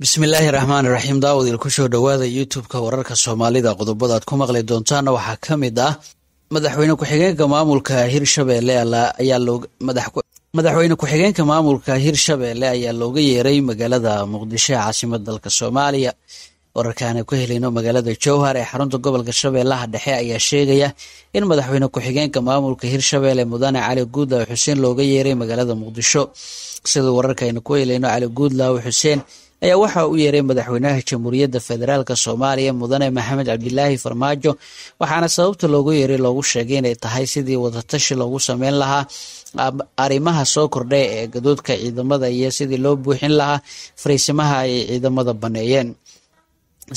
Bismillaahi raxmaani raxiim. Daawadil, kusoo dhowaada YouTube-ka wararka Soomaalida. Qodobada aad ku maqli doontaana waxaa ka mid ah madaxweyne ku-xigeenka maamulka Hirshabelle ayaa madaxweyne ku-xigeenka maamulka Hirshabelle ayaa looga yeeray magaalada Muqdisho ee caasimada dalka Soomaaliya. Wararkaana ku helayno magaalada Jowhar ee xarunta gobolka Shabeellaha Dhexe ayaa sheegaya in madaxweyne ku-xigeenka maamulka Hirshabelle, Mudane Cali Guudlaawe Xuseen, looga yeeray magaalada Muqdisho. Sida wararka aynu ku helayno, Cali Guudlaawe Xuseen ayaa waxa u yeeray madaxweynaha Jamhuuriyadda Federaalk Soomaaliya, Mudane Maxamed Cabdilaahi Farmaajo, waxaana sababta loogu yeeray loogu sheegay inay tahay sidii wadatashi loogu sameyn lahaa arrimaha soo kordhay ee gadoodka ciidamada iyo sidii loo buuxin lahaa fariisimaha ay ciidamada baneeyeen.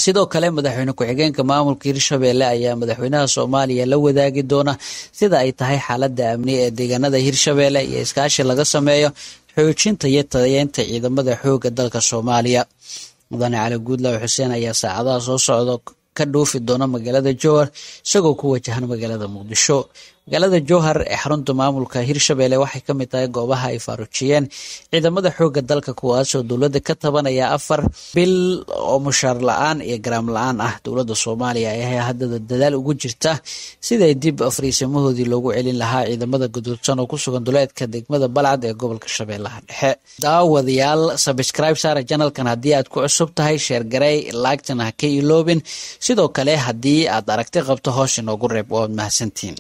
Sidoo kale, madaxweyne ku-xigeenka maamulka Hirshabelle ayaa madaxweynaha Soomaaliya la wadaagi doona sida ay tahay xaalada amni ee deegaanada Hirshabelle iyo iskaashi laga sameeyo xoojinta iyo tayeynta ciidamada xooga dalka Soomaaliya. Mudane Cali Guudlaawe Xuseen ayaa saacadaha soo socda ka dhoofi doona magaalada Jowhar isagoo ku wajahan magaalada Muqdisho. Magaalada Jowhar ee xarunta maamulka Hirshabelle waxay kamid tahay goobaha ay faarujiyeen ciidamada xooga dalka, kuwaasoo dowladda ka tabanaya 4 bil oo mushaar la-aan iyo garaam la-aan ah. Dowladda Soomaaliya ayaa haddada dadaal ugu jirta siday dib fariisimahoodii loogu celin lahaa ciidamada gaduudsan oo kusugan duleedka degmada Balcad ee gobolka Shabeellaha Dhexe. Daawadayaal, subscribe saara channelkan haddii aad ku cusub tahay, share garey, like-tana ha ka iloobin. Sidoo kale, haddii aad aragti qabto, hoos inoogu reeb. Waad mahadsantiin.